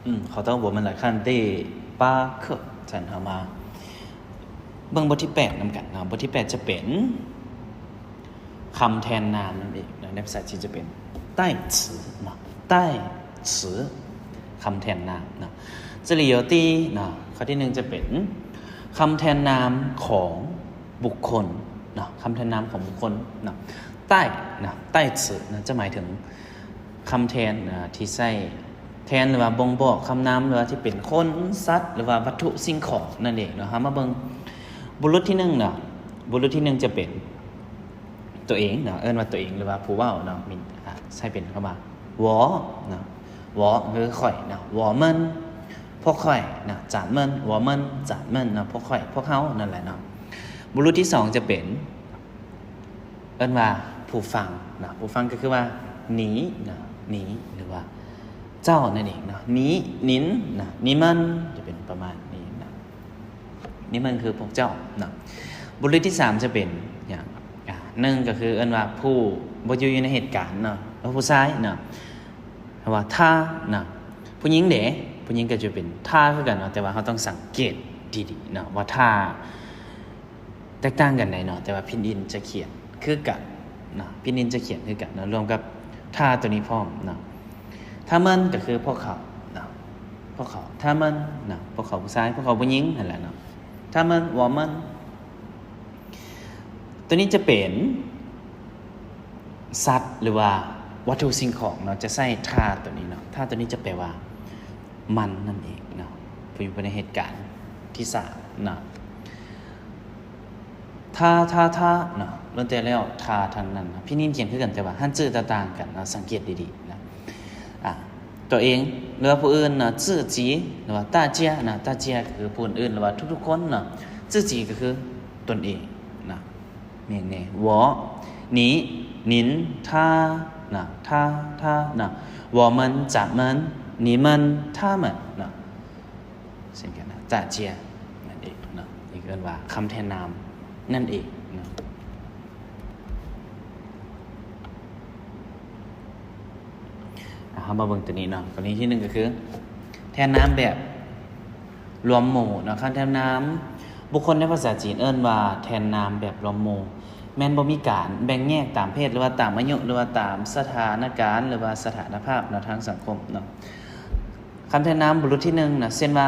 嗯，好的，我们来看第八课，咱好吗？ ເບິ່ງບົດທີແປດນຳກັນເນາະ. ບົດທີແປດຈະເປັນຄຳແທນນາມນັ້ນເອງເນາະ. ໃນພາສາຈີນຈະເປັນ 代词 ເນາະ 代词 ຄຳແທນນາມເນາະ. 这里有第一 ເນາະ ຂໍ້ທີໜຶ່ງຈະເປັນຄຳແທນນາມຂອງບຸກຄົນເນາະ ຄຳແທນນາມຂອງບຸກຄົນເນາະ. 代 ເນາະ 代词 ເນາະ ຈະໝາຍເຖິງຄຳແທນ ເນາະ ທີ່ໃຊ້ ແທນ ຫຼືວ່າບົ່ງບອກຄຳນາມ ຫຼືວ່າທີ່ເປັນຄົນ, ສັດ ຫຼືວ່າວັດຖຸສິ່ງຂອງນັ້ນເອງເນາະ. ເຮົາມາເບິ່ງບຸລຸດທີໜຶ່ງເນາະ. ບຸລຸດທີໜຶ່ງຈະເປັນຕົວເອງເນາະ ເອີ້ນວ່າຕົວເອງ ຫຼືວ່າຜູ້ເວົ້າເນາະ. ມີ ອາ ໃຊ້ເປັນຄຳວ່າ 我 ເນາະ 我 ຄືຂ້ອຍເນາະ. 我们 ພວກຂ້ອຍເນາະ. 咱们 我们 咱们 ເນາະ ພວກຂ້ອຍ ພວກເຮົານັ້ນແຫຼະເນາະ. ບຸລຸດທີສອງຈະເປັນ ເອີ້ນວ່າຜູ້ຟັງເນາະ. ຜູ້ຟັງກໍຄືວ່າ 你 ເນາະ 你 ຫຼືວ່າເຈົ້ານັ້ນເອງເນາະ. 你 您 ເນາະ 你们 ຈະເປັນປະມານນີ້ເນາະ. 你们 ຄືພວກເຈົ້າເນາະ. ບຸລຸດທີສາມຈະເປັນຫຍັງ? ອາ ໜຶ່ງກໍຄືເອີ້ນວ່າຜູ້ບໍ່ຢູ່ ຢູ່ໃນເຫດການເນາະ ຫຼືຜູ້ຊາຍເນາະ. ເຮົາວ່າ 他 ເນາະ. ຜູ້ຍິງເດ? ຜູ້ຍິງກໍຈະເປັນ 她 ຄືກັນເນາະ ແຕ່ວ່າເຮົາຕ້ອງສັງເກດດີໆເນາະ ວ່າ 她 ແຕກຕ່າງກັນໃດເນາະ ແຕ່ວ່າພິນອິນຈະຂຽນຄືກັນເນາະ ພິນອິນຈະຂຽນຄືກັນເນາະ ລວມກັບ 他 ຕົວນີ້ພ້ອມເນາະ. 他们 ກໍຄືພວກເຂົາເນາະ ພວກເຂົາ 他们 ເນາະ ພວກເຂົາຜູ້ຊາຍ ພວກເຂົາຜູ້ຍິງຫັ້ນແຫຼະເນາະ. 他们 我们 ຕົວນີ້ຈະເປັນສັດ ຫຼືວ່າວັດຖຸສິ່ງຂອງເນາະ ຈະໃຊ້ 他 ຕົວນີ້ເນາະ. 他 ຕົວນີ້ຈະແປວ່າມັນນັ້ນເອງເນາະ ຜູ້ຢູ່ໃນເຫດການທີສາມເນາະ. 他 他 他 ເນາະ ລ້ວນແຕ່ແລ້ວ 他 ທັງນັ້ນເນາະ. ພິນອິນຂຽນຄືກັນ ແຕ່ວ່າຫັນຈື່ຕ່າງກັນເນາະ ສັງເກດດີໆເນາະ. ອາ ຕົວເອງ ຫຼືວ່າຜູ້ອື່ນເນາະ 自己 ຫຼືວ່າ 大家 ເນາະ. 大家 ກໍຄືຜູ້ອື່ນ ຫຼືວ່າທຸກໆຄົນເນາະ. 自己 ກໍຄືຕົນເອງເນາະ. ມີຫຍັງແດ່? 我 你 您 他 ເນາະ 他 他 ເນາະ. 我们 咱们 你们 他们 ເນາະ ເຊັ່ນກັນນະ 大家 ນັ້ນເອງເນາະ. ນີ້ເອີ້ນວ່າຄຳແທນນາມນັ້ນເອງເນາະ. ອາ ເຮົາມາເບິ່ງຕົວນີ້ເນາະ. ກໍລະນີທີໜຶ່ງກໍຄື ແທນນາມແບບລວມໝູ່ເນາະ. ຄຳແທນນາມບຸກຄົນໃນພາສາຈີນເອີ້ນວ່າແທນນາມແບບລວມໝູ່ ແມ່ນບໍ່ມີການແບ່ງແຍກຕາມເພດ ຫຼືວ່າຕາມອາຍຸ ຫຼືວ່າຕາມສະຖານະການ ຫຼືວ່າສະຖານະພາບເນາະ ທາງສັງຄົມເນາະ. ຄຳແທນນາມບຸລຸດທີໜຶ່ງນະ ເຊັ່ນວ່າ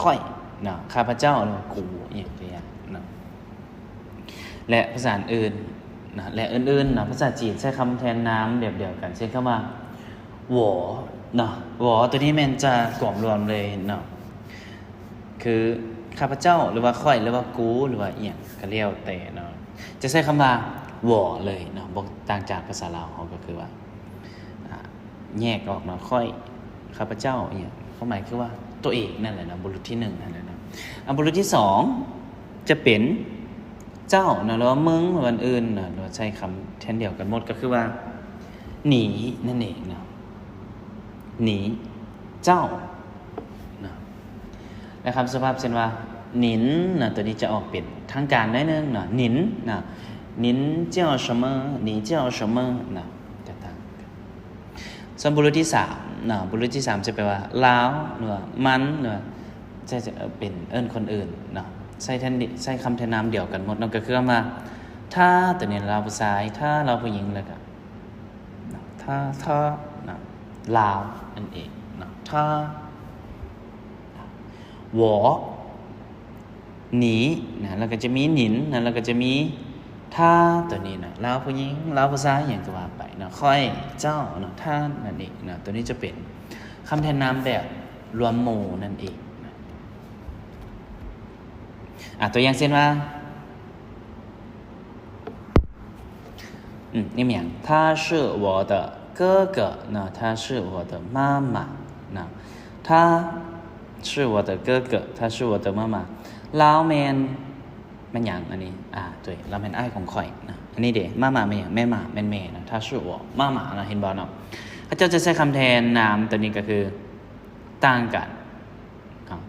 ຂ້ອຍເນາະ ຂ້າພະເຈົ້າ ຫຼືວ່າ ກູ ອີ່ຫຍັງຕົວຢ່າງເນາະ. ແລະ ພາສາອື່ນນະ ແລະ ອື່ນໆນະ ພາສາຈີນໃຊ້ຄຳແທນນາມແບບດຽວກັນ ເຊັ່ນຄຳວ່າ 我 ເນາະ. 我 ຕົວນີ້ແມ່ນຈະກວມລວມເລີຍເນາະ ຄື ຂ້າພະເຈົ້າ ຫຼືວ່າ ຂ້ອຍ ຫຼືວ່າ ກູ ຫຼືວ່າ ອີ່ຫຍັງກໍແລ້ວແຕ່ເນາະ ຈະໃຊ້ຄຳວ່າ 我 ເລີຍເນາະ. ບໍ່ຕ່າງຈາກພາສາລາວເຮົາ ກໍຄືວ່າ ອາ ແຍກອອກເນາະ ຂ້ອຍ ຂ້າພະເຈົ້າ ອີ່ຫຍັງ ຄວາມໝາຍຄືວ່າຕົວເອງນັ້ນແຫຼະເນາະ ບຸລຸດທີໜຶ່ງນັ້ນແຫຼະເນາະ. ອາ ບຸລຸດທີສອງຈະເປັນເຈົ້າເນາະ ຫຼືວ່າມຶງ ຫຼືວ່າອື່ນເນາະ ຫຼືວ່າໃຊ້ຄຳແທນດຽວກັນໝົດ ກໍຄືວ່າ 你 ນັ້ນເອງເນາະ. 你 ເຈົ້າເນາະ. ແລະ ຄຳສຸພາບເຊັ່ນວ່າ 您 ເນາະ ຕົວນີ້ຈະອອກເປັນທາງການໜ້ອຍໜຶ່ງເນາະ 您 ເນາະ. 您叫什么 你叫什么 ເນາະ ຈະຕ່າງກັນ. ສ່ວນບຸລຸດທີສາມເນາະ ບຸລຸດທີສາມຈະແປວ່າລາວ ຫຼືວ່າມັນ ຫຼືວ່າຈະ ຈະເປັນເອີ້ນຄົນອື່ນເນາະ ໃຊ້ແທນ ໃຊ້ຄຳແທນນາມດຽວກັນໝົດເນາະ ກໍຄືຄຳວ່າ 他 ຕົວນີ້ລາວຜູ້ຊາຍ 他 ລາວຜູ້ຍິງ ແລ້ວກໍ 他 他 ນະ ລາວນັ້ນເອງເນາະ. 他 我 你 ນະ ແລ້ວກໍຈະມີ 您 ນະ ແລ້ວກໍຈະມີ 他 ຕົວນີ້ນະ ລາວຜູ້ຍິງ ລາວຜູ້ຊາຍ ຫຍັງກໍວ່າໄປເນາະ ຂ້ອຍ ເຈົ້າເນາະ ທ່ານ ນັ້ນເອງເນາະ. ຕົວນີ້ຈະເປັນຄຳແທນນາມແບບລວມໝູ່ນັ້ນເອງເນາະ. ອາ ຕົວຢ່າງເຊັ່ນວ່າ ອືມ ນີ້ແມ່ນຫຍັງ? 他是我的哥哥 ນະ 他是我的妈妈 ນະ 他是我的哥哥 他是我的妈妈 ລາວແມ່ນ ແມ່ນຫຍັງອັນນີ້? ອາ ໂດຍ ລາວແມ່ນອ້າຍຂອງຂ້ອຍນະ. ອັນນີ້ເດ 妈妈 ແມ່ນຫຍັງ? 妈妈 ແມ່ນແມ່ນະ 他是我妈妈 ນະ ເຫັນບໍ່ເນາະ? ເຂົາເຈົ້າຈະໃຊ້ຄຳແທນນາມຕົວນີ້ກໍຄືຕ່າງກັນ ເນາະ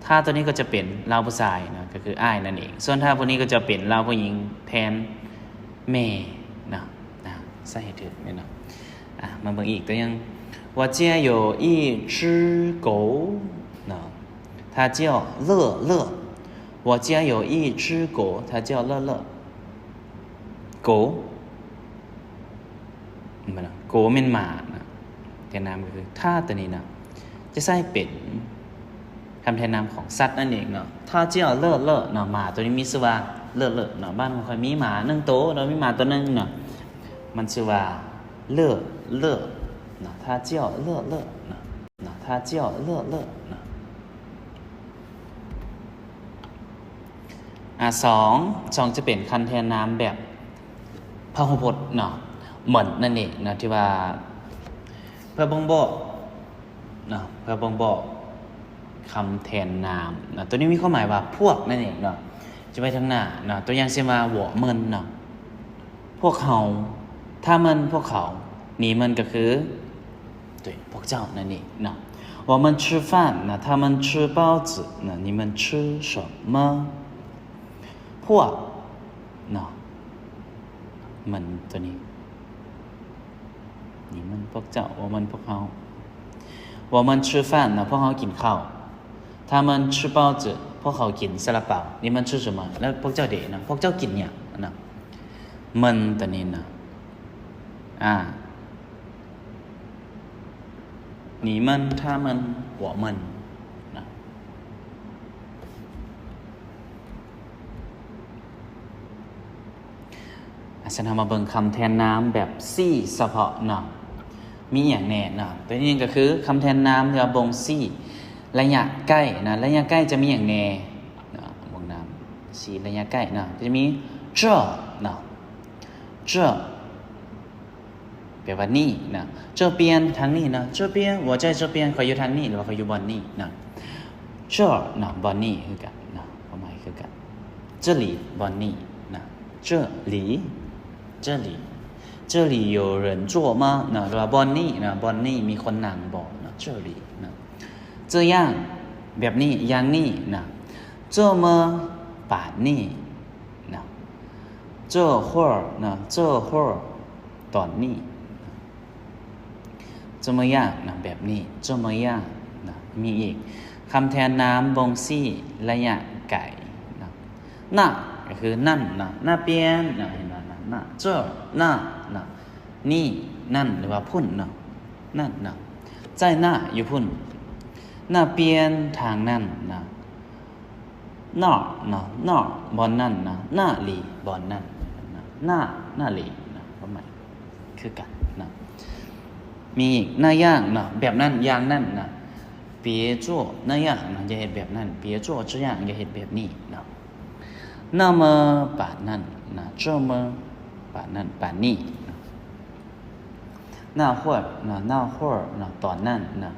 他 ຕົວນີ້ກໍຈະເປັນລາວຜູ້ຊາຍເນາະ ກໍຄືອ້າຍນັ້ນເອງ ສ່ວນ 他 ຜູ້ນີ້ກໍຈະເປັນລາວຜູ້ຍິງແທນແມ່ເນາະ ນະ ໃສ່ໃຫ້ຖືກແມ່ນເນາະ. ອາ ມາເບິ່ງອີກຕົວຢ່າງ我家有一只狗 ເນາະ 它叫乐乐 我家有一只狗 它叫乐乐 狗 ແມ່ນບໍ່ລະ? 狗ແມ່ນໝານະ ແທນນາມກໍຄື 它 ຕົວນີ້ນະ ຈະໃຊ້ເປັນຄຳແທນນາມຂອງສັດນັ້ນເອງເນາະ 它叫乐乐 ເນາະ ໝາຕົວນີ້ມີຊື່ວ່າເລີດເລີດເນາະ ບ້ານຂອງຂ້ອຍມີໝາໜຶ່ງໂຕເນາະ ມີໝາຕົວໜຶ່ງເນາະ ມັນຊື່ວ່າເລີດເລີດເນາະ 它叫乐乐 ເນາະ 它叫乐乐 ເນາະ. ອາ ສອງ ສອງ ຈະເປັນຄຳແທນນາມແບບພະຫູພົດເນາະ ເໝິນນັ້ນເອງເນາະ ທີ່ວ່າເພື່ອບົ່ງບອກເນາະ ເພື່ອບົ່ງບອກຄຳແທນນາມເນາະ ຕົວນີ້ມີຄວາມໝາຍວ່າພວກນັ້ນເອງເນາະ ຈະໄວ້ທາງໜ້າເນາະ ຕົວຢ່າງເຊັ່ນວ່າ 我们 ເນາະ ພວກເຮົາ 他们 ພວກເຂົາ 你们 ກໍຄື ໂຕ ພວກເຈົ້ານັ້ນເອງເນາະ 我们吃饭 ນະ 他们吃包子 ນະ 你们吃什么 ພວກເນາະ มัน ຕົວນີ້ 你们 ພວກເຈົ້າ 我们 ພວກເຮົາ 我们吃饭 ນະ ພວກເຮົາກິນເຂົ້າ 他们吃包子 ພວກເຂົາກິນຊາລາເປົາ 你们吃什么 ແລ້ວພວກເຈົ້າເດເນາະ ພວກເຈົ້າກິນຫຍັງເນາະ มัน ຕົວນີ້ເນາະ ອາ 你们 他们 我们 ນະ ອາ ຊັ້ນເຮົາມາເບິ່ງຄຳແທນນາມແບບຊີ້ສະເພາະເນາະ ມີຫຍັງແດ່ເນາະ ຕົວນີ້ກໍຄືຄຳແທນນາມທີ່ວ່າບົ່ງຊີ້ໄລຍະໃກ້ນະ ໄລຍະໃກ້ຈະມີຫຍັງແດ່ເນາະ ບົ່ງນາມຊີ້ໄລຍະໃກ້ເນາະ ກໍຈະມີ 这 ເນາະ 这 ແປວ່ານີ້ນະ 这边 ທາງນີ້ນະ 这边 我在这边 ຂ້ອຍຢູ່ທາງນີ້ ຫຼືວ່າຂ້ອຍຢູ່ບ່ອນນີ້ນະ 这 ນະ ບ່ອນນີ້ຄືກັນນະ ຄວາມໝາຍຄືກັນ 这里 ບ່ອນນີ້ນະ 这里 这里 这里有人坐吗 ນະ ຫຼືວ່າບ່ອນນີ້ນະ ບ່ອນນີ້ມີຄົນນັ່ງບໍ່ນະ 这里 ນະ 这样 ແບບນີ້ ຢ່າງນີ້ນະ 这么 ປານນີ້ນະ 这会儿 ນະ 这会儿 ຕອນນີ້ 这么样 ນະ ແບບນີ້ 这么样 ນະ ມີອີກ ຄຳແທນນາມບົ່ງຊີ້ໄລຍະໄກນະ 那 ກໍຄືນັ້ນນະ 那边 ນະ ເຫັນບໍ່ນະ 那 这 那 ນະ ນີ້ ນັ້ນ ຫຼືວ່າພຸ້ນເນາະ ນັ້ນເນາະ 在那 ຢູ່ພຸ້ນ 那边 ທາງນັ້ນເນາະ 那儿 ເນາະ 那儿 ບ່ອນນັ້ນເນາະ 那里 ບ່ອນນັ້ນເນາະ 那 那里 ເນາະ ຄວາມໝາຍຄືກັນເນາະ ມີອີກ 那样 ເນາະ ແບບນັ້ນ ຢ່າງນັ້ນເນາະ 别做那样 ເນາະ ຢ່າເຮັດແບບນັ້ນ 别做这样 ຢ່າເຮັດແບບນີ້ເນາະ 那么 ປານນັ້ນນະ 这么 ປານນັ້ນ ປານນີ້ນະ 那会儿 ນະ 那会儿 ນະ ຕອນນັ້ນນະ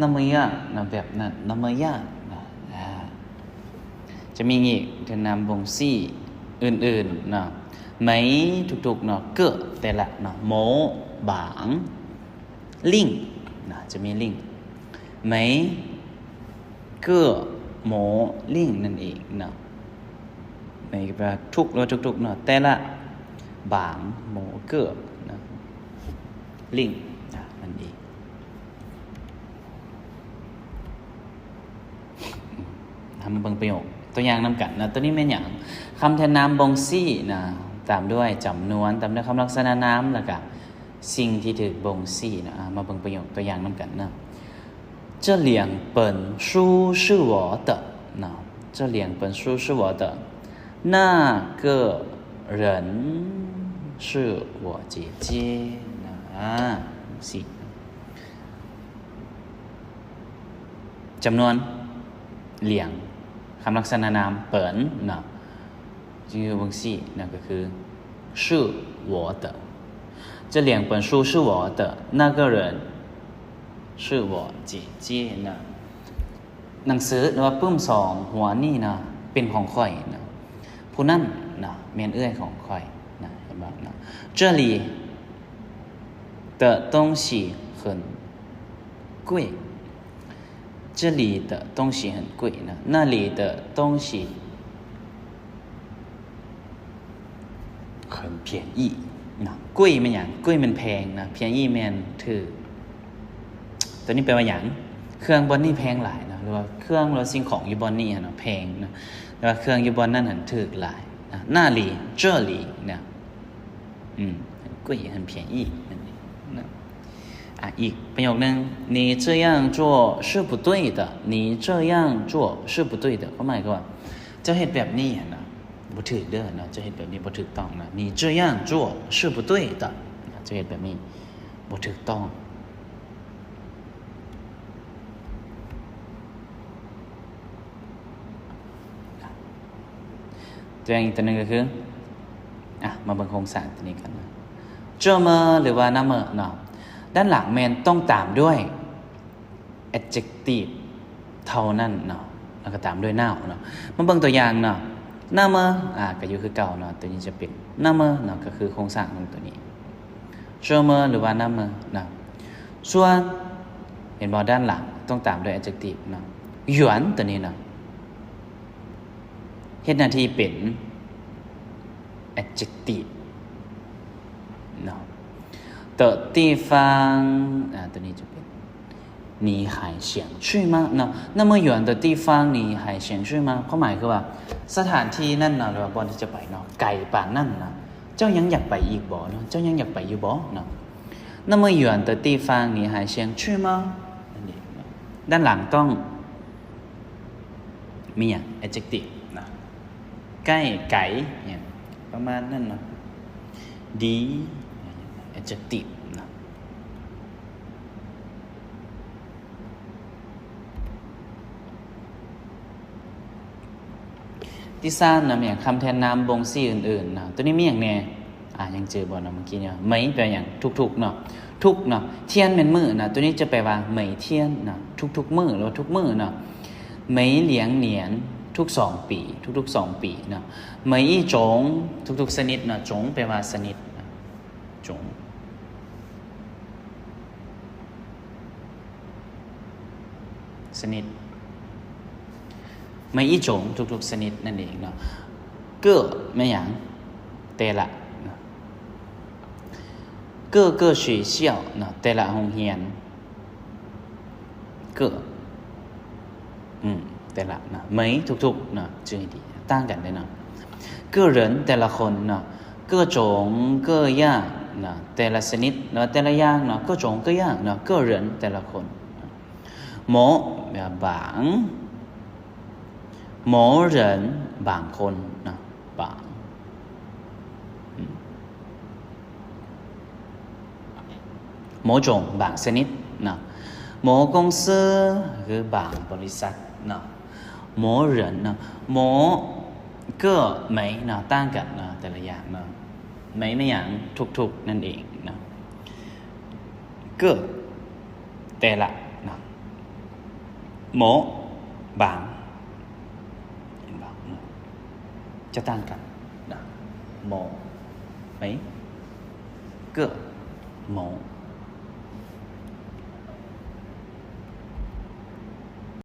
那么样 ນະ ແບບນັ້ນ 那么样 ນະ ອາ ຈະມີອີກ ແທນນາມບົ່ງຊີ້ອື່ນໆເນາະ 每 ທຸກໆເນາະ 个 ແຕ່ລະເນາະ 某 ບາງ 另 ນະ ຈະມີ另 每 个 某 另 ນັ້ນເອງເນາະ 每 ກໍແປວ່າທຸກ ຫຼືວ່າທຸກໆເນາະ ແຕ່ລະ ບາງ 某 个 ນະ 另 ນະ ນັ້ນເອງ ເຮົາມາເບິ່ງປະໂຫຍກຕົວຢ່າງນຳກັນນະ ຕົວນີ້ແມ່ນຫຍັງ? ຄຳແທນນາມບົ່ງຊີ້ນະ ຕາມດ້ວຍຈຳນວນ ຕາມດ້ວຍຄຳລັກສະນະນາມ ແລ້ວກະສິ່ງທີ່ຖືກບົ່ງຊີ້ນະ ອາ ມາເບິ່ງປະໂຫຍກຕົວຢ່າງນຳກັນນະ 这两本书是我的 ນະ 这两本书是我的 那个人是我姐姐 ນະ ອາ ຈັ່ງຊີ້ ຈຳນວນ 两 ຄຳລັກສະນະນາມ 本 ນະ ຈຶ່ງຢູ່ເບື້ອງຊີ້ນະ ກໍຄື 是我的 这两本书是我的 那个人是我姐姐 ນະ ໜັງສື ຫຼືວ່າປຶ້ມສອງຫົວນີ້ນະ ເປັນຂອງຂ້ອຍນະ ຜູ້ນັ້ນນະ ແມ່ນເອື້ອຍຂອງຂ້ອຍນະ ເຫັນບໍ່ນະ 这里的东西很贵 这里的东西很贵 ນະ 那里的东西 很便宜ນະ 贵 ແມ່ນຫຍັງ? 贵 ແມ່ນແພງນະ 便宜 ແມ່ນຖືກ ຕົວນີ້ແປວ່າຫຍັງ? ເຄື່ອງບ່ອນນີ້ແພງຫຼາຍເນາະ ຫຼືວ່າເຄື່ອງ ຫຼືວ່າສິ່ງຂອງຢູ່ບ່ອນນີ້ຫັ້ນເນາະ ແພງເນາະ ແຕ່ວ່າເຄື່ອງຢູ່ບ່ອນນັ້ນຫັ້ນຖືກຫຼາຍເນາະ. 那里 这里 ເນາະ 嗯，很贵 很便宜 ນັ້ນເອງເນາະ. ອ່ະ ອີກປະໂຫຍກໜຶ່ງ 你这样做是不对的 你这样做是不对的 ຄວາມໝາຍຄືວ່າ ເຈົ້າເຮັດແບບນີ້ຫັ້ນນະ ບໍ່ຖືກເດີເນາະ ເຈົ້າເຮັດແບບນີ້ບໍ່ຖືກຕ້ອງນະ 你这样做是不对的 ເຈົ້າເຮັດແບບນີ້ບໍ່ຖືກຕ້ອງ. ຕົວຢ່າງອີກຕົວໜຶ່ງກໍຄື ອ່ະ ມາເບິ່ງໂຄງສ້າງຕົວນີ້ກັນນະ 这么 ຫຼືວ່າ 那么 ເນາະ ດ້ານຫຼັງແມ່ນຕ້ອງຕາມດ້ວຍ adjective ເທົ່ານັ້ນເນາະ ແລ້ວກໍຕາມດ້ວຍ now ເນາະ. ມາເບິ່ງຕົວຢ່າງເນາະ 那么 ອ່າ ກໍຢູ່ຄືເກົ່າເນາະ ຕົວນີ້ຈະເປັນ 那么 ເນາະ ກໍຄືໂຄງສ້າງຂອງຕົວນີ້ 这么 ຫຼືວ່າ 那么 ເນາະ. ສ່ວນ ເຫັນບໍ່ ດ້ານຫຼັງຕ້ອງຕາມດ້ວຍ adjective ເນາະ 远 ຕົວນີ້ເນາະ ເຮັດໜ້າທີ່ເປັນ adjective ເນາະ 的地方 ອ່າ ຕົວນີ້ຈະເປັນ 你还想去吗 ເນາະ 那么远的地方你还想去吗 ຄວາມໝາຍຄືວ່າ ສະຖານທີ່ນັ້ນເນາະ ຫຼືວ່າບ່ອນທີ່ຈະໄປເນາະ ໄກປານນັ້ນນະ ເຈົ້າຍັງຢາກໄປອີກບໍ່ເນາະ ເຈົ້າຍັງຢາກໄປຢູ່ບໍ່ເນາະ. 那么远的地方你还想去吗 ນັ້ນເອງເນາະ. ດ້ານຫຼັງຕ້ອງ ມີຫຍັງ adjective ນະ ໃກ້ ໄກ ຫຍັງປະມານນັ້ນເນາະ ດີ adjective ນະ. ທີສາມນະ ມີຫຍັງ ຄຳແທນນາມບົ່ງຊີ້ອື່ນໆນະ ຕົວນີ້ມີຫຍັງແດ່? ອ່າ ຍັງຈື່ບໍ່ເນາະ ເມື່ອກີ້ນີ້ 每 ແປວ່າຫຍັງ? ທຸກໆເນາະ ທຸກເນາະ. 天 ແມ່ນມື້ເນາະ ຕົວນີ້ຈະແປວ່າ 每天 ເນາະ ທຸກໆມື້ ຫຼືວ່າທຸກມື້ເນາະ. 每两年 ທຸກສອງປີ ທຸກໆສອງປີເນາະ. 每一种 ທຸກໆຊະນິດເນາະ 种 ແປວ່າຊະນິດເນາະ 种 ຊະນິດ 每一种 ທຸກໆຊະນິດນັ້ນເອງເນາະ. 个 ແມ່ນຫຍັງ? ແຕ່ລະເນາະ. 各个学校 ເນາະ ແຕ່ລະໂຮງຮຽນ. 个 ອືມ ແຕ່ລະເນາະ. 每 ທຸກໆເນາະ ຈື່ໃຫ້ດີ ຕ່າງກັນເດ້ເນາະ. 个人 ແຕ່ລະຄົນເນາະ. 各种各样 ເນາະ ແຕ່ລະຊະນິດເນາະ ແຕ່ລະຢ່າງເນາະ. 各种各样 ເນາະ 个人 ແຕ່ລະຄົນ. 某 ແປວ່າບາງ. 某人 ບາງຄົນເນາະ ບາງ. ອືມ 某种 ບາງຊະນິດເນາະ. 某公司 ຄືບາງບໍລິສັດເນາະ. 某人 ເນາະ. 某 个 每 ເນາະ ຕ່າງກັນເນາະ ແຕ່ລະຢ່າງເນາະ. 每 ແມ່ນຫຍັງ? ທຸກໆນັ້ນເອງເນາະ. 个 ແຕ່ລະເນາະ. 某 ບາງ ເຫັນບໍ່ເນາະ ຈະຕ່າງກັນເນາະ. 某 每 个 某